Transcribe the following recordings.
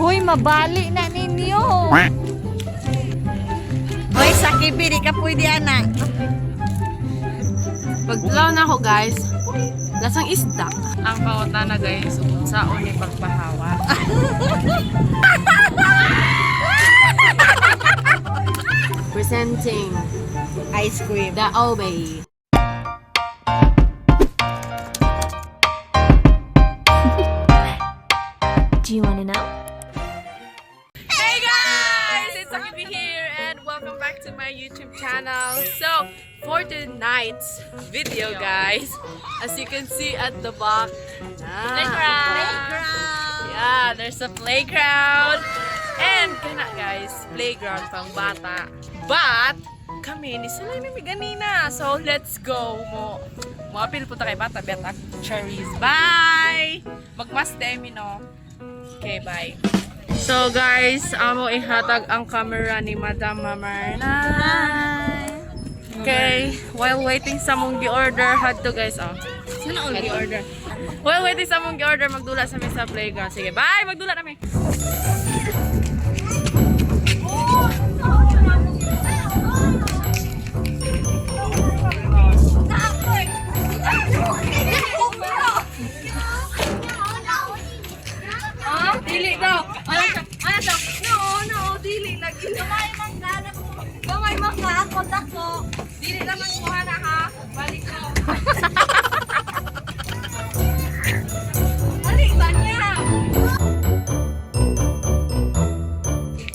Hoy, mabali na ninyo. Hoy, Sakibi, di ka pwede, ana. Pagtulaw na ako, guys, lasang isda. Ang pangutana, guys, sa ni pagpahawa. Presenting Ice cream. the Obey. Do you want to know? Hey guys! It's Akibi here and welcome back to my YouTube channel. So, for tonight's video, guys, as you can see at the back, playground. Yeah, there's a playground. And kana guys, playground pang bata. But kami ni sulay mi ganina. So let's go mo. Moapil po ta kay bata beta cherries. Bye. Magmaste mi no. Okay, bye. So guys, amo ihatag ang camera ni Madam Mamarna. Okay, while waiting sa mong gi-order, had to guys, oh. Sana all gi-order. While waiting sa mong gi-order, magdula sa mi sa playground. Sige, bye! Magdula nami. Ah, dili daw. Ano siya? Ano siya? No, no, dili lagi. Gamay man ka, gamay man ka, ako dako. Dili naman kuha na ha. Balik ko. Balik ba niya?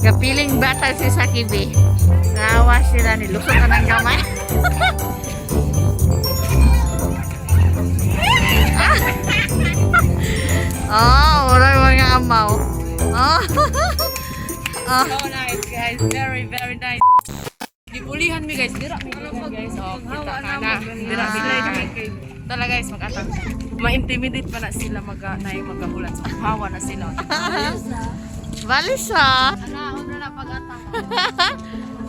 Kapiling bata si Sakibi. Nawa sila ni lusot na ng gamay. Oh, wala mga amaw. Oh. Oh. So nice, guys. Very, very nice. Gibulihan mi guys. Dira mi gikan, guys. Oh, kita ka na. Dira mi gikan. Tala guys, mag-atang. Ma-intimidate pa na sila maga na yung magahulat. So, hawa na sila. Balisa. Ana, una na pag-atang.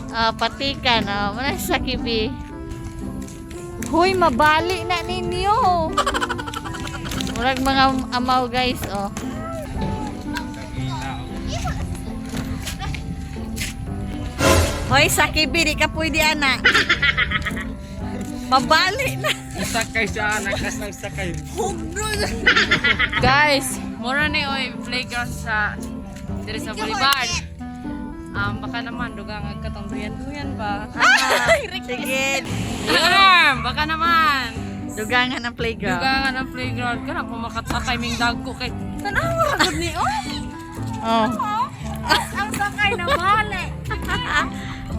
Ah, patikan. Oh, wala si Sakibi. Hoy, mabali na ninyo. Murag mga amaw guys, oh. Hoy, Sakibi, di ka pwede, ana. Mabali na. Sakay siya, nakas ng sakay. Guys, mura ni oy playground sa diri sa Boulevard. Baka naman dugang ang katong duyan-duyan ba? Sige. Baka naman. Dugangan ng playground. Dugangan ang playground kana po makatakay ming dagko kay tanawa ra gud ni oy. Oh. Ang sakay na bale.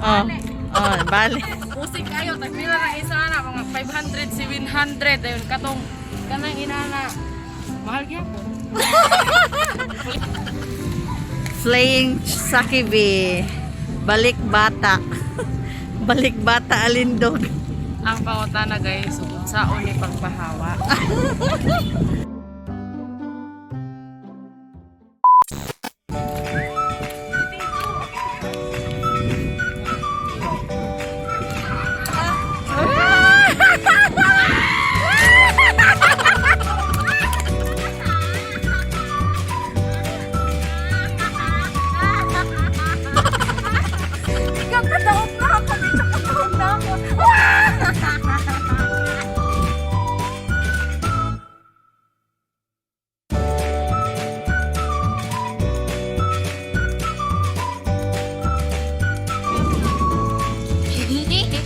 Oh. Oh, bali. Usik kayo tag pila na isa na mga 500 700 ayun katong kanang inana. Mahal gyapon. Playing Sakibi. Balik bata. Balik bata alindog. Ang pangutana guys, sa ni pagpahawa. Kakadaog na ako. Dito kadaog na ako.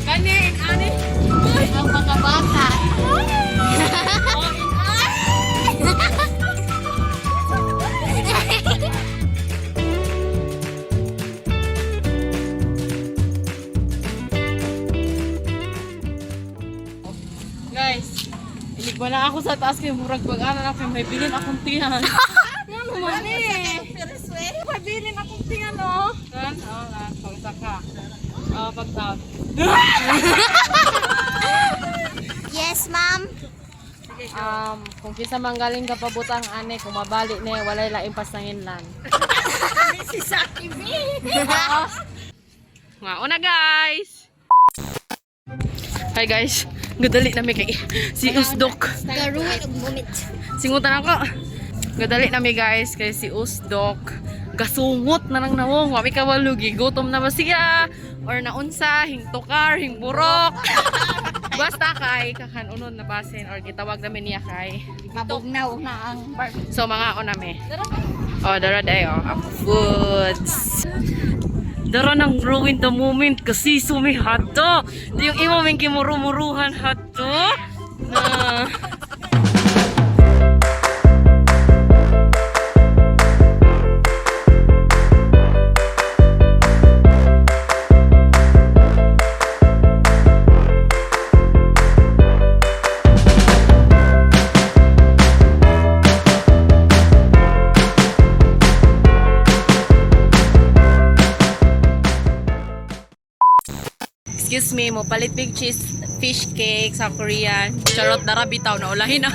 Kanin ani. Ang mga bata. Guys, inig wala ako sa taas kay murag pag ana na kay may bilin akong tiyan. Ngano man eh? May bilin akong tiyan oh. Kan? Oh, na pagsaka. Oh, pagtaas. Yes, ma'am. Kung kinsa man galing ka pabutang ane, kung mabali ni walay laing pasanginlan. Si Sakibi. Nga una guys. Hi guys, gadali na mi kay si Usdok. Garuin og moment. Singutan ako. Gadali na mi, guys, kay si Usdok gasungot na lang nawong, wa mi kabalo gigutom na ba siya or naunsa hingtukar hingburok. Basta kay kakanunon na basin or gitawag namin niya kay Mabugnaw na ang bar. So mga una mi. Oh, dara dayo ang foods. Dara nang ruin the moment kasi sumi hato. Di yung imo ming kimurumuruhan hato. Na. Excuse me, mo palit big cheese fish cake sa Korean. Charot dara bitaw na ulahin na.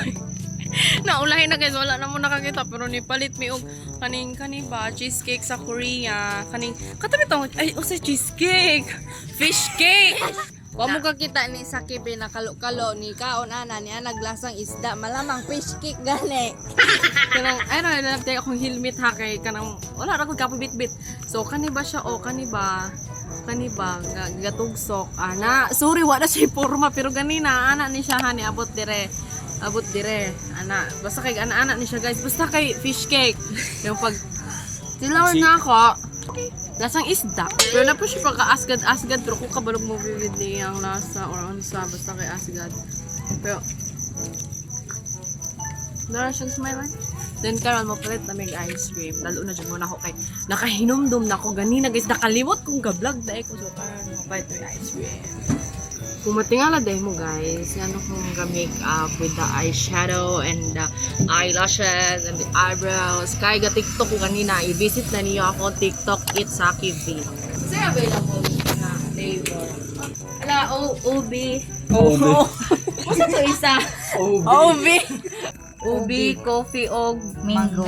Naulahin na guys, wala na mo nakakita pero ni palit mi og kaning kani ba cheesecake sa Korea. Kaning katabi tong ay usa cheesecake. Fish cake. Wa mo kakita ni sa kibe na kalo-kalo ni kaon ana ni anag lasang isda malamang fish cake gani. Kanang ay no lang tayo akong helmet ha kay kanang wala ra ko kapibit-bit. So kani ba siya o kani ba? Kani ba gatugsok ana. Sorry wala siya porma pero ganina ana ni siya hani abot dire. Abot dire ana. Basta kay ana-ana ni siya guys. Basta kay fish cake. Yung pag tilaw na ako. Lasang isda. Pero na po siya pagka-asgad-asgad pero kung kabalog mo vivid niya ang lasa or unsa basta kay asgad. Pero Nara siyang smile eh. Then karon mo palit na may ice cream. Lalo na dyan muna ako kay nakahinumdum na ako ganina guys. Nakalimot kong ga-vlog dahil ko. So karon mo palit na ice cream. Kung matingala dahil mo guys, ano kong ga-makeup with the eyeshadow and the eyelashes and the eyebrows. Kaya ga TikTok ko kanina, i-visit na niyo ako TikTok, it's Saki V. Kasi available na flavor. Ala, O, O, B. OB. Masa to isa? OB. OB. Ubi, coffee, og Mango.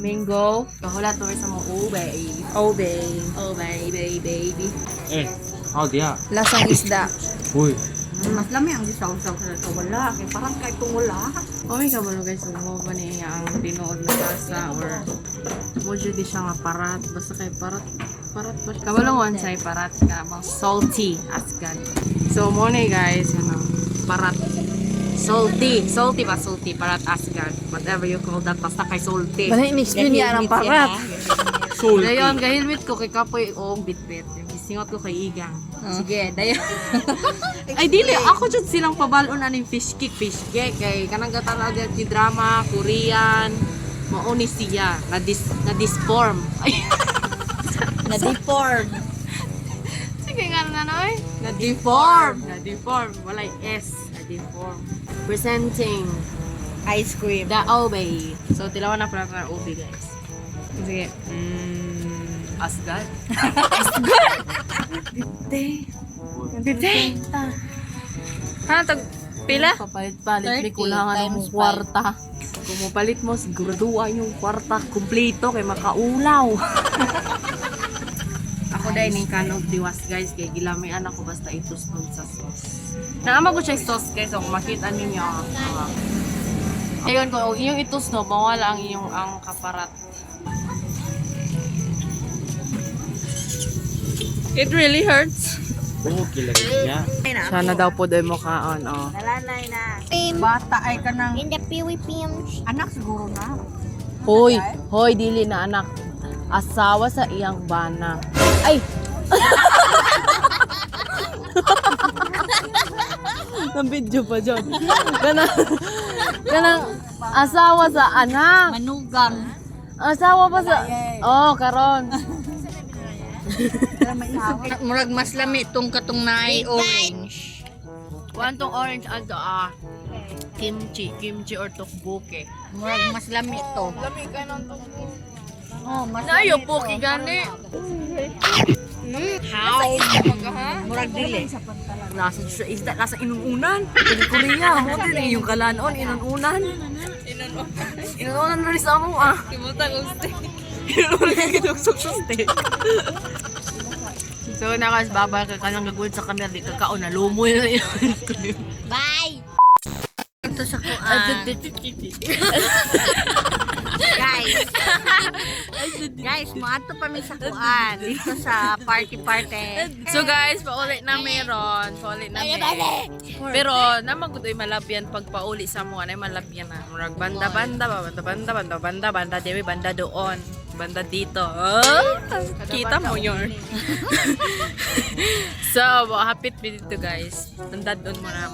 mango. Kahula to sa mga ube. Obe. Ube, baby, baby. Eh, how diya? Lasang isda. Uy. Mas lami ang gisaw-saw sa wala. Kay parang kay kung wala. Oh my God, guys, mo ba niya ang tinuod na lasa or mo jud di siya nga parat. Basta kay parat, parat ba siya? Kabalo one say parat ka, bang salty as God. So mo ni guys, ano, parat. Salty, salty ba salty, parat as God. Whatever you call that, basta kay salty. Wala in-explain niya ang parat. Salty. Dayon, gahilmit ko kay Kapoy og bitbit. Gisingot ko kay Igang. Sige, dayon. Ay dili ako jud silang pabalon aning fish cake kay kanang gatanaw di drama Korean mao ni siya na dis na disform. Ay Na-deform. sige nga na noy. Na deform, na deform walay S, na deform. Presenting Ice cream. the obe. So tilawan na pala na obe guys. Sige. Asgad? Bite. Bite. Ha tag pila? Papalit-palit, may 30 kulangan times ng kwarta. Kung mapalit mo, siguraduhan yung kwarta kumpleto kay makaulaw. Ako dahil ning kanog diwas guys, kay gilamian ako basta itusnon sa sauce. Naama ko siya yung sauce guys, so kung makita ninyo. Ayun ko, iyong itusno, mawala ang iyong ang kaparat. It really hurts. Okay lagi niya. Sana daw po dahil mukhaon, oh. Nalanay na. Bata ay kanang In the Philippines. Anak siguro na. Hoy, hoy, dili na anak. Asawa sa iyang bana. Ay! Nang video pa dyan. Kanang, kanang asawa sa anak. Manugang. Asawa pa sa... Oh, karon. Murag mas lami tong katong naay orange. Kuan tong orange ato ah. Kimchi, kimchi or tteokbokki. Murag mas lami to. Lami ka ng tungkol. Oh, mas Nayo po gani. How? Murag dili. Nasa sa isda, nasa inununan. Taga Korea, mo din eh, yung kalanon, inununan. Inununan na rin sa amo ah. Kimutang og steak. Inununan ka gidugsog sa steak. So nakas babay ka kanang gagawin sa camera di ka kaon na lumoy na yun. Bye. Ito sa kuan. Guys. Guys, moadto pa mi sa kuan dito sa party party. So guys, pauli na meron. Pauli na meron. Pero naman gud oy malabyan pag pauli sa mo anay malabyan na. Murag banda banda ba banda banda banda banda banda diri banda doon. Banda dito. Oh, kita mo yun. So, hapit mi dito guys. Banda doon mo na.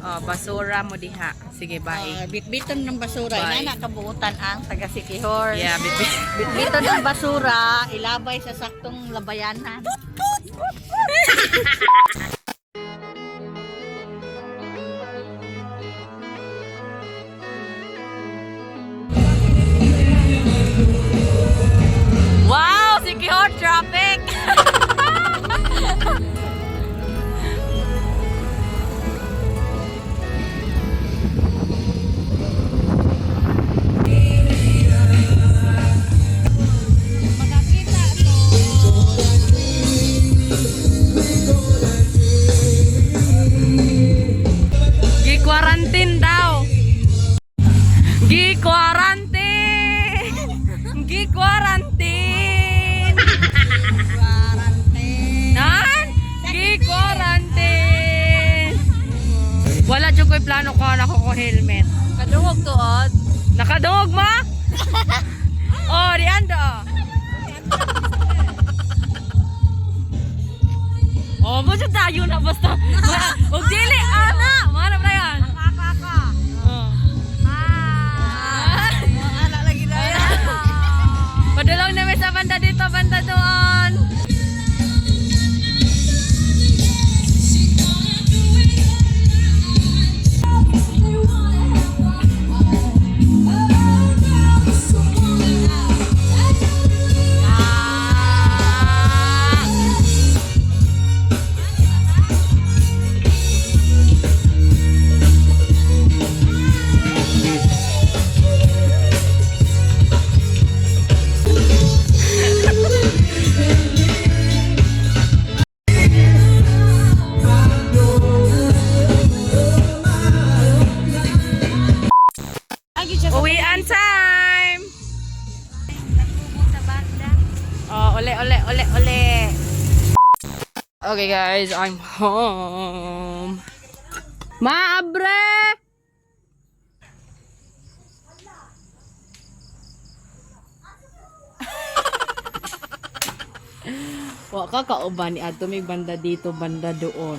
Oh, basura mo diha. Sige, bye. Bitbiton ng basura. Bye. Inana kabuutan ang taga Sikihor. Yeah, bibi. Bitbiton ng basura, ilabay sa saktong labayanan. Wow, Sikihor traffic. Gi-quarantine daw. Gi-quarantine. Gi-quarantine. Nan? Gi-quarantine. Wala jud ko'y plano ko na ko helmet. Kadungog tuod. Nakadungog ma? Oh, di ando. Oh, mo jud tayo na basta. Og dili ana, mana ba yan? Ako. Oh. Ah. Ana lagi na. Padulong namin sa banda dito, banda doon. Uwian time! Oh, ule, ule, ule, ule. Okay guys, I'm home. Maabre! Wa ka kauban ni adto may banda dito, banda doon.